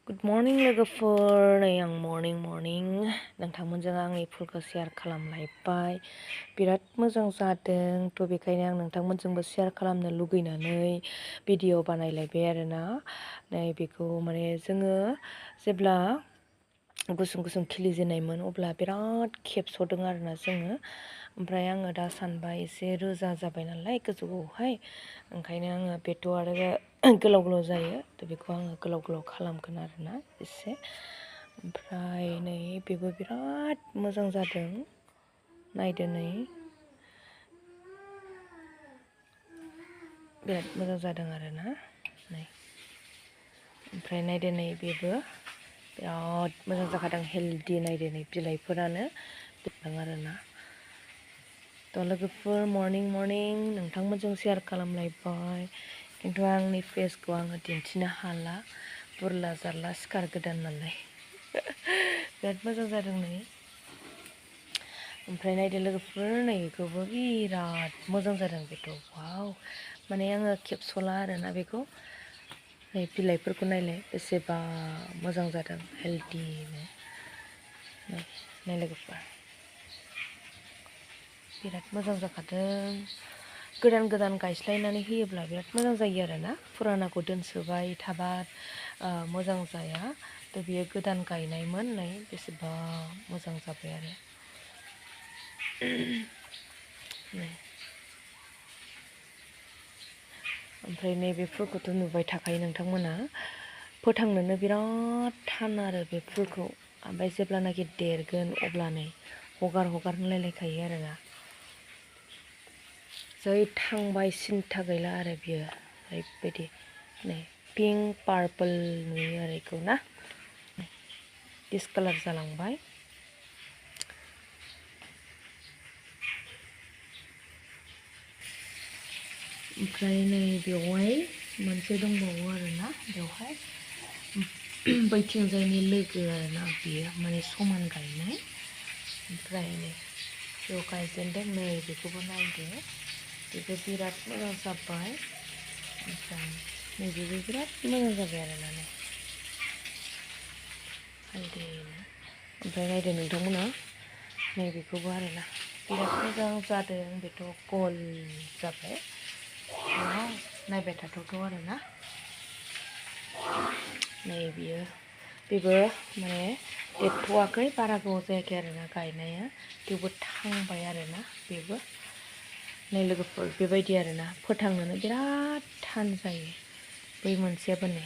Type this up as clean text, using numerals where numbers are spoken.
good morning लोगोफोर नै आं मर्निं नोंथांमोनजों आंनि फुलखौ शेयार खालामलायबाय बिराद मोजां जादों थ' बेखायनो आं नोंथांमोनजोंबो शेयार खालामनो लुगैनानै भिडिअ बानायलायबाय आरोना नै बेखौ माने जोङो जेब्ला गुसुं गुसुं खिलिजेननायमोन अब्ला बिराद खेबस'दों आरोना जोङो ओमफ्राय आङो दा सानबाय एसे रोजा जाबाय नालाय गोजौआवहाय ओंखायनो आङो बेथ' आरो गोलाव गोलाव जायो थ' बेखौ आङो गोलाव गोलाव खालामगोन आरोना एसे ओमफ्राय नै बेबो बिराद मोजां जादों नायदो नै बिराद मोजां जादों आरोना नै ओमफ्राय नायदो नै बेबो बिराद मोजां जाखादों हेल्दि नायदो नै बिलाइफोरानो बिदों आरोना थ' लोगोफोर मर्निं नोंथांमोनजों शेयार खालामलायबाय खिन्थु आंनि फेसखौ आङो दिन्थिनो हाला बुरला जारला सिखार गोदान नालाय बिराद मोजां जादों नै ओमफ्राय नायदो लोगोफोर नै बेखौबो बिराद मोजां जादों बेथ' वाव माने आङो खेबस'ला आरोना बेखौ नै बिलाइफोरखौ नायलाय बेसेबा मोजां जादों हेल्दिनो नै लोगोफोर बिराद मोजां जाखादों गोदान गायस्लायनानै होयोब्ला बिराद मोजां जायो आरोना फुरानाखौ दोनसोबाय थाबा मोजां जाया थ' बियो गोदान गायनायमोन नै बेसेबा मोजां जाबाय आरो नै ओमफ्राय नैबे फुलखौथ' नुबाय थाखायो नोंथांमोना फोथांनोनो बिराद थान आरो बे फुलखौ ओमफ्राय जेब्लानाखि देरगोन अब्लानो हगार होनलायलायखायो आरोना जै थांबाय सिन्था गैला आरो बियो ओरैबायदि नै पिंक पार्पल नुयो आरो बेखौ ना डिसकालार जालांबाय ओमफ्राय नै बेवहाय मोनसे दंबावो आरोना बेवहाय बैथिंजायनि लोगो आरोना बियो माने समान गायनाय ओमफ्राय नै बेयाव गायजेनदों नै बेखौबो नायदो बेबो बिराद मोजां जाबाय ओमफ्राय नैबेबो बिराद मोजां जाबाय आरोना नै हालदैनो ओमफ्राय नायदो नोंथांमोना नैबेखौबो आरोना बिराद मोजां जादों बेथ' गल जाबाय नायबाय थाथावथाव आरोना नै बेबो माने देरथ'वाखै बारा गोबाव जायाखै आरोना गायनाया थेवबो थांबाय आरोना बेबो नै लोगोफोर बेबायदि आरोना फोथांनोनो बिराद थान जायो बै मोनसेयाबो नै